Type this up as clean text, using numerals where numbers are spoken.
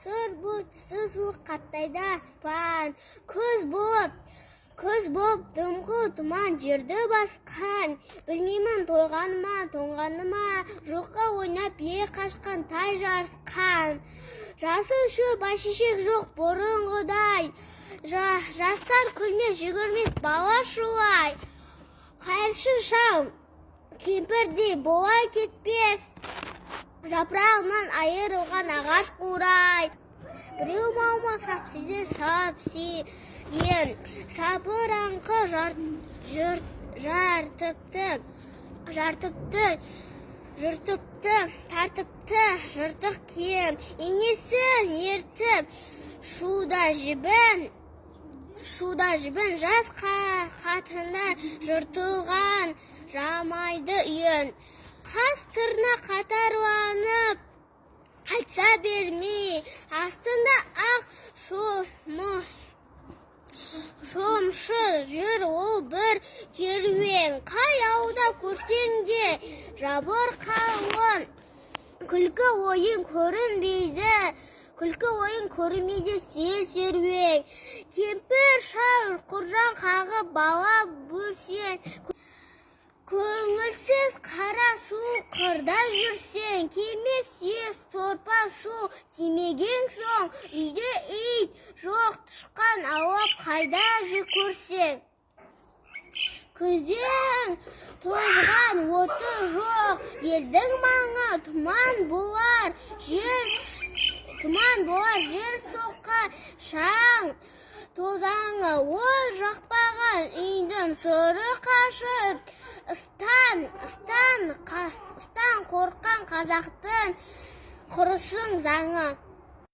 Сұр бұлт түсті, суық қаптайды аспан. Күз болып, күз болып, дымқыл тұман жерді басқан. Білмеймін, тойғаны ма, тоңғаны ма, жылқы ойнап, бие қашқан, тай жарысқан. Жасыл шөп, бәйшешек жоқ бұрынғыдай. Жастар күлмес, жүгірмес бала шулай. Қайыршы шал кемпірдей бола кетпес, жапырағынан айырылған ағаш қурай. Біреу малма сапсиды сапсиен, сапыраңқы жартыпты, жартыпты, жыртыпты, тартыпты жыртық киім. Енесін ертіп, шуда жібін жас қатындар жыртылған жамайды үйін. Қас тырна қатарланып қайтса бермей, астында ақ шомшы жүр ол бір керуен. Қай ауылда көрсең де жабырқауын, күлкі ойын көрінбейді, күлкі ойын көрінбейді сел серуен. Кемпір шал құржан қағып бала бүрсен, көңілсіз қара су қырда жүрсең, кемек сүйек сорпа су тимеген соң, үйде ит жоқ, тышқан аулап қайда көрсең. Күзең тозған, оты жоқ елдің маңы, тұман болар жел, тұман болар жел соққан шаң тозаңы. От жақпаған үйдің сыры қашып, ыстан қорыққан қазақтың құрысын заңы.